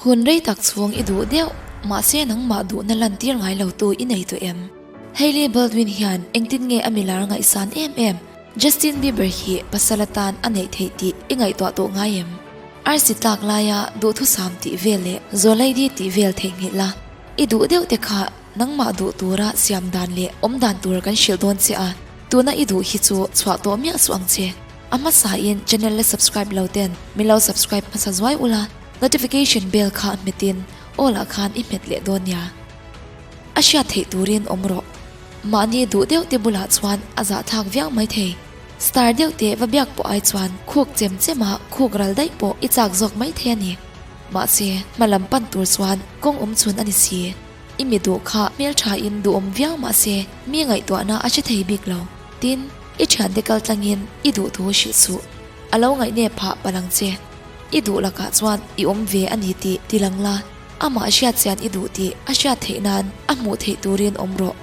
Hun rei tak chhung i duh deuh, mahse nangmah duhna lantir ngai lo tu i nei tawh em? Hailey Baldwin hian engtin nge a milar ngaihsan em em? Justin Bieber hi pasal atan a neih theih tih i ngaihtuah tawh ngai em? Arsi tlak laia duhthusam tih vel leh Zawlaidi tih vel theihnghilh la, i duh deuh te kha nangmah duh tura siam dan leh awm dan tur kan hrilh dawn che a, tuna i duh hi chu chhuah tawh miah suh ang che. A hmasain channel la subscribe lo ten min lo subscribe hmasa zuai ula, notification bell kha hmetin all ah khan i hmet leh dawn nia. A hriat theih turin awm rawh. Mahni duh deuh te bulah chuan a zahthlak viau mai thei. Star deuh te va biak pawh ai chuan khuk chem chem a khuk ral daih pawh i chak zawk mai thei a ni. Mahse, hma lam pan tur chuan kawng awm chhun a ni si. I mi duh kha hmeltha in duhawm viau mahse mi ngaihtuahna a hre thei bik lo. Tin, i thiante kal tlangin i duh thu hrilh suh. A lo ngaihnep phah palh ang che. I duh lakah chuan i awm ve a ni tih ti lang la, amah hriat chian i duh tih a hriat theih nan a hmuh theih turin awm rawh.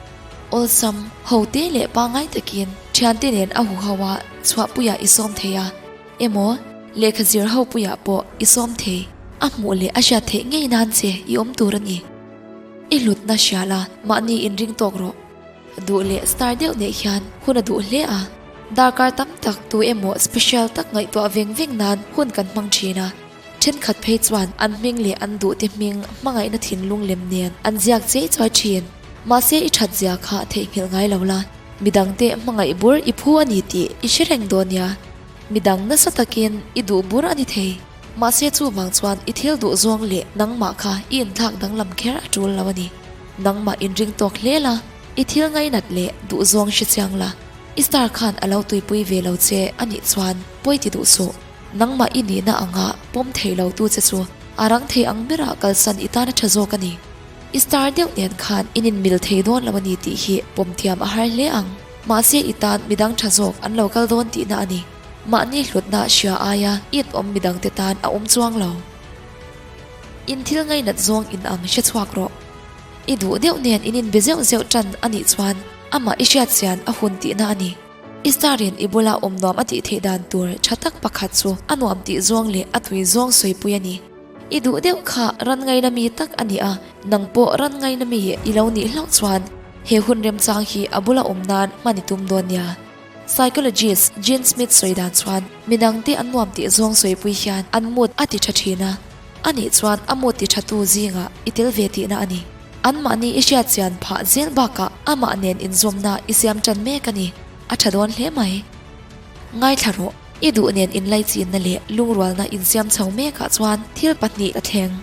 Awlsam, ho te leh pangngai takin thiante nen a huho a chhuahpuiah i sawm thei a, emaw lehkha zir ho puiah pawh i sawm thei. A hmuh leh a hriat theih ngei nan che i awm tur a ni. I hlutna hria la, mahni inring tawk rawh. Duh leh star deuh neih hian hun a duh hle a, darkar tam tak tu emaw special tak ngaihtuah veng veng nan hun kan hmang thin a, thenkhat phei chuan an hming leh an duhte hming hmangaihna thinlung lem nen an ziak chei chuai thin. Mahse i that zia kha theihnghilh ngai lo la, midangte hmangaih bur i phu a ni tih i hre reng dawn nia. Midang nasa takin i duh bur a ni thei. Mahse chuvang chuan i thil duh zawng leh nangmah kha i inthlak danglam kher a tul lo a ni. Nangmah inring tawk hle la, i thil ngainat leh duh zawng hre chiang la, i star khan a lo tuipui ve lo che a nih chuan pawi ti duh suh. Nangmah i nihna anga pawm thei lo tu che chu a rang thei ang berah kalsan i tan a tha zawk a ni. I star deuh nen khan in inmil thei dawn lo a ni tih hi pawm thiam a har hle ang. Mahse i tan midang tha zawk an lo kal dawn tihna a ni. Mahni hlutna hria aia it awm midangte tan a awm chuang lo. In thil ngainat zawng in ang hre chhuak rawh. I duh deuh nen in inbe zeuh zeuh tan a nih chuan amah i hriat chian a hun tihna a ni. I star-in i bula awm nuam a tih theih dan tur tha tak pakhat chu a nuam tih zawng leh a tui zawng sawipui a ni. I duh deuh kha ran ngaina mi tak a ni a, nang pawh ran ngaina mi i lo nih hlauh chuan he hun remchang hi a bula awm nan hman i tum dawn nia. Psychologist Jean Smith sawi dan chuan midangte an nuam tih zawng sawipui hian an mood a ti tha thin a, anih chuan a mood ti thatu zingah i tel ve tihna a ni. Anmahni i hriat chian phah zel bakah amah nen inzawmna i siam tan mek a ni. A tha dawn hle mai. Ngaithla rawh, i duh nen inlaichinna leh lungrualna insiam chho mekah chuan thil pahnih a thleng.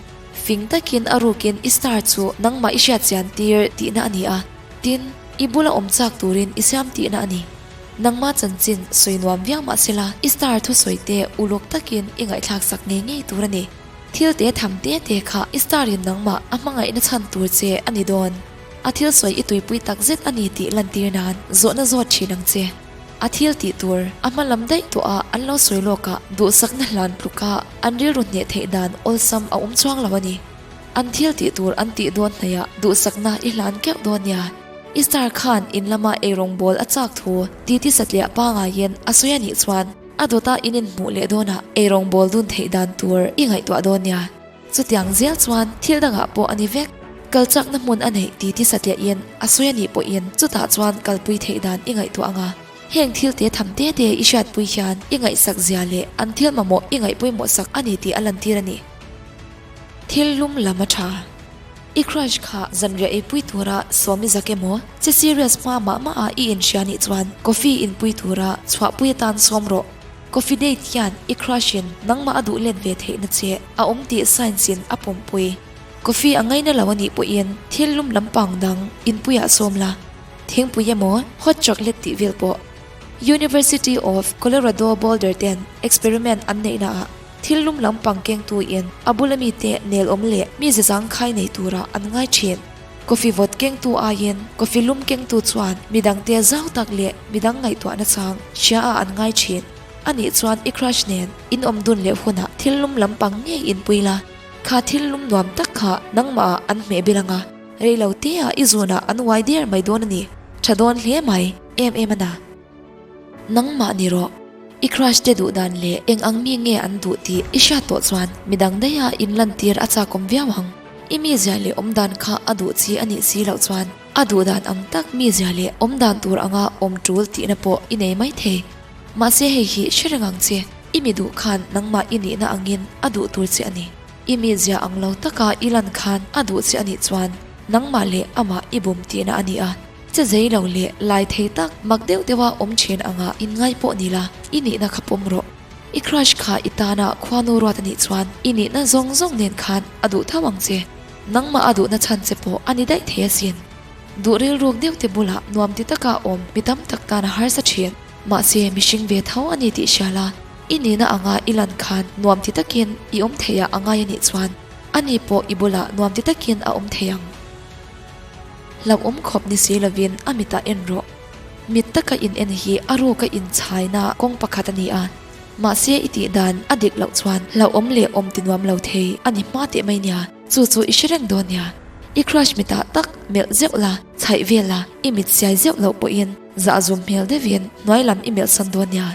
Fing takin a rukin i star chu nangmah i hriat chian tir tihna a ni a. Tin, i bula awm chak turin i siam tihna a ni. Nangma chanchin sawi nuam viau mah sela, i star thusawi te uluk takin i ngaihthlak sak ngei ngei tur a ni. Thil te tham te te kha i star in nangmah a hmangaihna chhan tur che a ni dawn. A thil sawi i tuipui tak zet a ni tih lantir nan zawhna zawt thin ang che. A thil tih tur a hma lam daih tawh a an lo sawi lawk a, duhsakna hlan tluka an rilru hneh theih dan awlsam a awm chuang lo a ni. An thil tih tur an tih dawn hnaihah duhsakna i hlan keuh dawn nia. I star khan in lama eirawng bawl a chak thu titi satliah pangaiin a sawi a nih chuan a dawta in inhmuh leh dawnah eirawng bawl dun theih dan tur i ngaihtuah dawn nia. Chutiang zel chuan thil dangah pawh a ni vek. Kal chakna hmun a neih titi satliahin a sawi a nih pawhin chutah chuan kalpui theih dan i ngaihtuah anga heng thil te tham te te i hriatpui hian i ngaihsak zia leh an thil mamawh i ngaihpawimawh sak a ni tih a lantir a ni. Thil lum lam a tha. I crush kha zanriah ei pui tura sawm i zak emaw? Che serious hma mah mah a i inhria nih chuan coffee in pui tura chhuahpui atan sawm rawh. Coffee date hian i crush in nangmah a duh let ve theihna che a awm tih science in a pawmpui. Coffee a ngaina lo a nih pawhin thil lum lampang dang inpuiah sawm la, thingpui emaw hot chocolate tih vel pawh. University of Colorado Boulder ten experiment an neihnaah Thil lum lampang kengtu in a bula mite nel awm leh mi zezang khai nei tura an ngai thin. Coffee vawt kengtu aiin coffee lum kengtu chuan midangte zau tak leh midang ngaihtuahna chang hria ah an ngai thin. Anih chuan i crush nen in awm dun leh hunah thil lum lampang ngei in pui la, kha thil lum nuam tak kha nangmah ah an hmeh bil anga reilo te ah i zunah an uai der mai dawn a ni. Tha dawn hle mai, em em a na. Nangmah ni rawh. I crush te duh dan leh eng ang mi nge an duh tih i hriat tawh chuan midang daiha inlantir a chakawm viau ang. I mizia leh awmdan kha a duh chi a nih si loh chuan a duh dan ang tak mizia leh awmdan tur anga awm tul tihna pawh i nei mai thei. Mahse hei hi hre reng ang che, i mi duh khan nangmah i nihna angin a duh tur che a ni. I mizia ang lo taka i lan khan a duh che a nih chuan nangmah leh amah i bum tihna a ni a. Che zei lo leh lai thei tak mak deuh deuha awm thin anga inngai pawh ni la, i nihna kha pawm rawh. I crush kha i tana khuanu ruat a nih chuan i nihna zawng zawng nen khan a duh tho ang che. Nangmah a duhna chhan che pawh a ni daih thei asin. Duh rilruk deuh te bulah nuam ti taka awm mi tam tak tan a harsa thin. Mahse mihring ve tho a ni tih hria la, i nihna anga i lan khan nuam ti takin i awm theiah a ngai a nih chuan ani pawh i bulah nuam ti takin a awm thei ang. Hlauhawm khawp ni si lovin a mitah en rawh. Mit taka in en hi a ruka inchhaina kawng pakhat a ni a, mahse i tih dan a dik loh chuan hlauhawm leh awm ti nuam lo thei a ni hma teh mai nia, chu chu i hre reng dawn nia. I crush mitah tak melh zeuh la, chhaih vel la, i mit siai zeuh loh pawhin zahzum hmel deuhin hnuai lam i melh sawn dawn nia.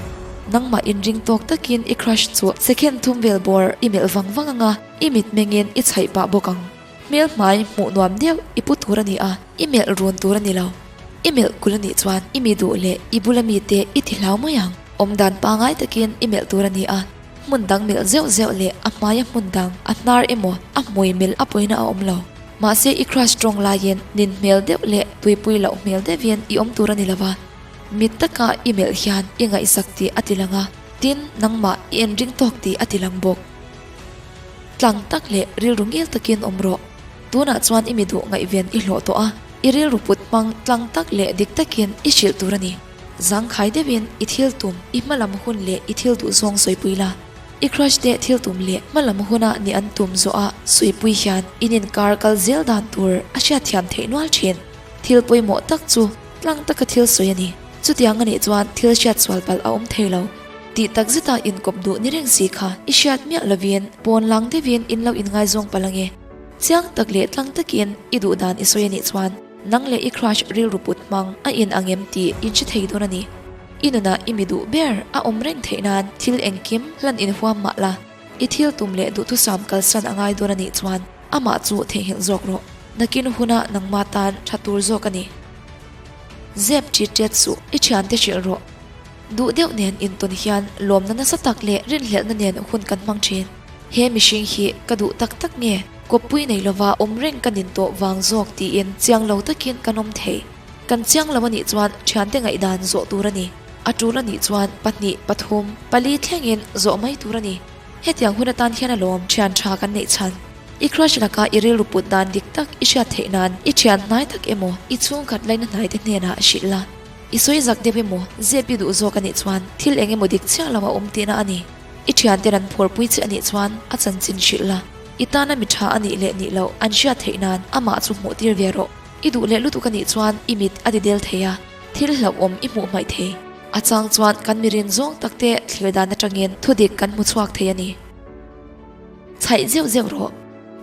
Nangmah inring tawk takin i crush chu second thum vel bawr i melh vang vang anga i mitmengin i chhaih pah bawk ang. Hmel hmai hmuh nuam deuh i pu tur a ni a, i melh run tur a ni lo. I melh kulh a nih chuan i mi duh leh i bula mite i ti hlau mai ang. Awmdan pangai takin i melh tur a ni a, hmun dang melh zeuh zeuh leh a hmaia hmun dang, a hnar emaw a hmui melh a pawina a awm lo. Mahse i crush tawng laiin nin hmel deuh leh tuipui loh hmel deuhin i awm tur a ni lo va, mit taka i melh hian i ngaihsak tih a ti lang a, tin nangmah i enring tawk tih a ti lang bawk. Tlang tak leh rilru ngil takin awm rawh. Tunah chuan i mi duh ngaihven i hlawh tawh a, i rilru put hmang tlang tak leh dik takin i hrilh tur a ni. Zangkhai deuhin i thil tum, i hmalam hun leh i thil duh zawng sawipui la. I crush te thil tum leh hmalam huna ni an tum zawha sawipui hian in inkar kal zel dan tur a hriatthiam theih nual thin. Thil pawimawh tak chu tlang taka thil sawi a ni. Chutiang a nih chuan thil hriat sual palh a awm thei lo. Tih tak zeta inkawp duh ni reng si kha i hriat miah lovin pawn lang deuhin in lo inngaizawng palh ange. Chiang tak leh tlang takin i duh dan i sawi a nih chuan nang leh i crush rilru put hmang a in ang em tih in hre thei dawn a ni. I nunah i mi duh ber a awm reng theih nan thil engkim hlan inhuam mah la, i thil tum leh duhthusam kalsan a ngai dawn a nih chuan amah chu theihnghilh zawk rawh. Nakin huna nangmah tan tha tur zawk a ni. Zep ṭit ṭet suh, i ṭhiante hrilh rawh. Duh deuh nen intawn hian lawmna nasa tak leh rinhlelhna nen hun kan hmang thin. He mihring hi ka duh tak tak nge? Kawppui nei lova awm reng ka nin tawh vang zawk tiin chiang lo takin kan awm thei. Kan chiang lo a nih chuan thiante ngaihdan zawh tur a ni. A tul a nih chuan pahnih, pathum, pali thlengin zawh mai tur a ni. Hetiang hun atan hian alawm thian tha kan neih chhan. I crush laka i rilru put dan dik tak i hriat theih nan i thian hnai tak emaw i chhungkhat laina hnaite hnenah hrilh la. I sawi zak deuh emaw, zep i duh zawk a nih chuan thil eng emaw dik chiah lo a awm tihna a ni. I thianten an phawrpui che a nih chuan a chanchin hrilh la, i tana mi tha a nih leh nih loh an hriat theih nan amah chu hmuh tir ve rawh. I duh leh lutuk a nih chuan i mit a ti del thei a, thil hlauhawm i hmuh hmaih thei. A chang chuan kan mirin zawng takte thlir dan atangin thudik kan hmu chhuak thei a ni. Chhaih zeuh zeuh rawh.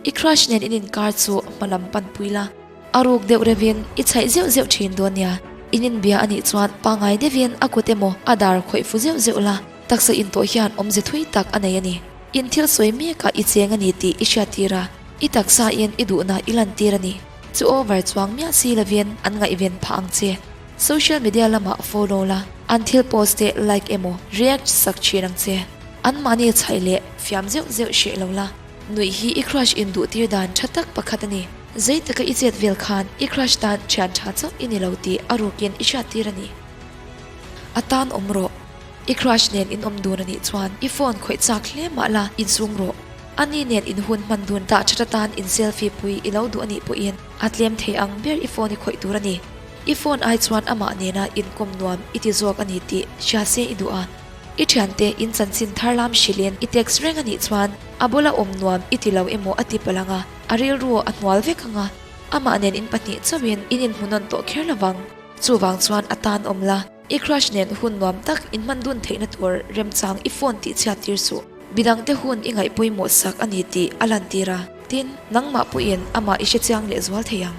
I crush nen in inkar chu hma lam panpui la. A ruk deuh reuhin i chhaih zeuh zeuh thin dawn nia. In inbia a nih chuan pangngai deuhin a kut emaw a dar khawih fu zeuh zeuh la, taksa intawh hian awmze thui tak a nei a ni. In thil sawi mekah i cheng a ni tih i hriattir a, i taksain i duhna i lantir a ni. Chu over chuang miah si lovin an ngaihven phah ang che. Social media lamah follow la, an thil post te like emaw react sak thin ang che. Anmahni chhaih leh fiam zeuh zeuh hreh lo la. Nuih hi i crush induh tir dan tha tak pakhat a ni. Zei taka i chet vel khan i crush tan thian tha chauh i ni lo tih a rukin i hriat tir a ni. A tan awm rawh. I crush nen in awm dun a nih chuan i phone khawih chak hle mah la insum rawh. Ani nen in hun hman dun dah that atan in selfie pui i lo duh a nih pawhin a tlem thei ang ber i phone i khawih tur a ni. I phone ai chuan amah nena inkawm nuam i ti zawk a ni tih hria se i duh a. I thiante in chanchin thar lam hrilhin i text reng a nih chuan a bula awm nuam i ti lo emaw a ti palh ang a, a rilru a hnual vek ang a, amah nen in pahnih chauhin in inhmu nawn tawh kher lo vang. Chuvang chuan a tan awm la, i crush nen hun nuam tak in hman dun theihna tur remchang i phone tih chhiat tir suh. Midangte hun i ngaih pawimawh sak a ni tih a lantir a, tin, nangmah pawhin amah i hrechiang lehzual thei ang.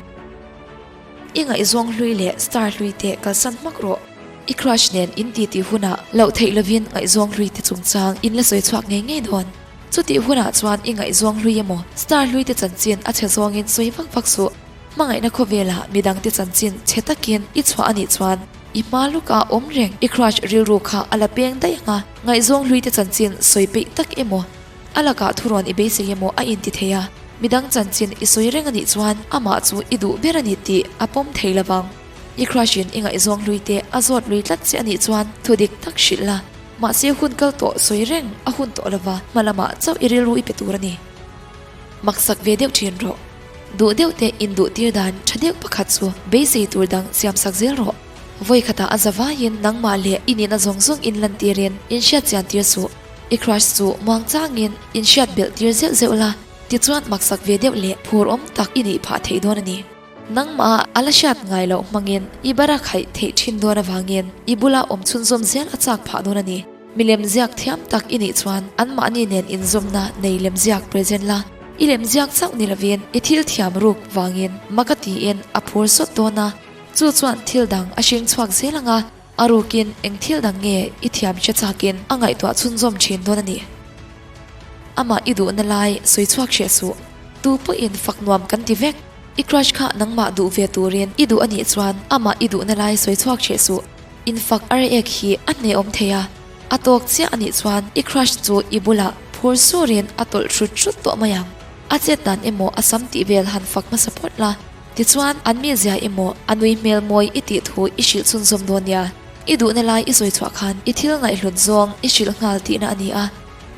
I ngaihzawng hlui leh star hlui te kalsan hmak rawh. I crush nen in titi hunah loh theih lovin ngaihzawng hlui te chungchang in la sawi chhuak ngei ngei dawn. Chutih hunah chuan i ngaihzawng hlui emaw star hlui te chanchin a chhe zawngin sawi vak vak suh. Hmangaihna khawvelah midangte chanchin chhe takin i chhuah anih chuan i hma lukah awm reng i crush rilru kha a la peng daih ang a, ngaihzawng hlui te chanchin sawi peih tak emaw a lakah thurawn i beisei emaw a inti thei a, midang chanchin i sawi reng anih chuan amah chu i duh ber a ni tih a pawm thei lovang. I crush in i ngaihzawng hlui te a zawt lui tlat che anih chuan thu dik tak hrilh la, mahse hun kal tawh sawi reng a hun tawh lova hma lamah chauh i rilru i pe tur a ni. Maksak ve deuh thin rawh. Duh deuh te induh tir dan tha deuh pakhat chu beisei tur dang siam sak zel rawh. Vawi khatah a za vaiin nangmah leh i nihna zawng zawng in lan tirin in hriat chian tir suh. I crush chu muang changin in hriat belh tir zeuh zeuh la, tichuan maksak ve deuh leh phur awm tak i nih phah theih dawn a ni. Nangmah a la hriat ngai loh hmangin i bara khaih theih thin dawn avangin i bula awm chhunzawm zel a chak phah dawn a ni. Mi lemziak thiam tak i nih chuan anmahni nen inzawmna nei lemziak present la, i lemziak chauh ni lovin i thil thiam ruk vangin maka tiin a phur sawt dawn a, chu chuan thil dang a hring chhuak zel ang a, a rukin eng thil dang nge i thiam hre chakin a ngaihtuah chhunzawm thin dawn a ni. Amah i duhna lai sawi chhuak hreh suh. Tu pawhin fak nuam kan ti vek. I crush kha nangmah duh ve turin i duh a nih chuan amah i duhna lai sawi chhuak hreh suh. Infak a reek hi a hnehawm thei a, a tawk chiah a nih chuan i crush chu i bulah phur surin a tawlh hrut hrut tawh mai ang. A chet dan emaw a sam tih vel han fak hmasa phawt la, tichuan an mizia emaw a nui hmel mawi i tih thu i hrilh chhunzawm dawn nia. I duhna lai i sawi chhuah khan i thil ngaihhlut zawng i hrilh nghal tihna a ni a,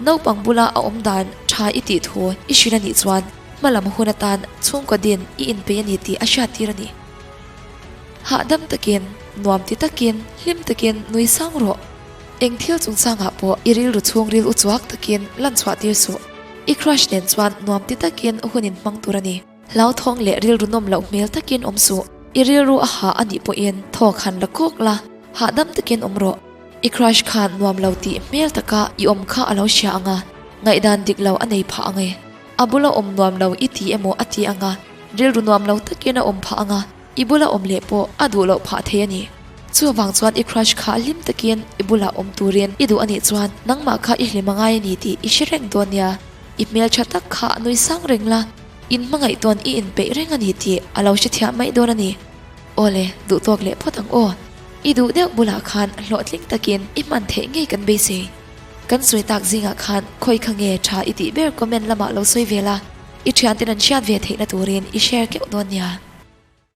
naupang bula a awm dan tha i tih thu i hrilh a nih chuan hmalam hun atan chhungkaw din i inpeih a ni tih a hriattir a ni. Hahdam takin, nuam ti takin, hlim takin nui sang rawh. Eng thil chungchangah pawh i rilru chhungril uchuak takin lan chhuah tir suh. I crush nen chuan nuam ti takin hun in hmang tur a ni. Hlauthawng leh rilru nawm loh hmel takin awm suh. I rilru a hah a nih pawhin thawk han la kawk la, hahdam takin awm rawh. I crush khan nuam lo tih hmel taka i awm kha a lo hria ang a, ngaihdan dik lo a nei phah ang e. A bula awm nuam lo i ti emaw a ti ang a, rilru nuam lo takin a awm phah ang a. I bula awm leh pawh a duh loh phah thei a ni. Chuvang chuan i crush kha hlim takin i bulah awm turin i duh a nih chuan nangmah kha i hlim a ngai a ni tih i hre reng dawn nia. I hmeltha tak kha a nui sang reng la, in hmangaih tawn i inpeih reng a ni tih a lo hrethiam mai dawn a ni. Awle, duh tawk leh phawt ang aw. I duh deuh bulah khan hlawhtling takin i hman theih ngei kan beisei. Kan sawi tak zingah khan khawi kha nge tha i tih ber comment lamah lo sawi ve la, i thianten an hriat ve theihna turin i share keuh dawn nia.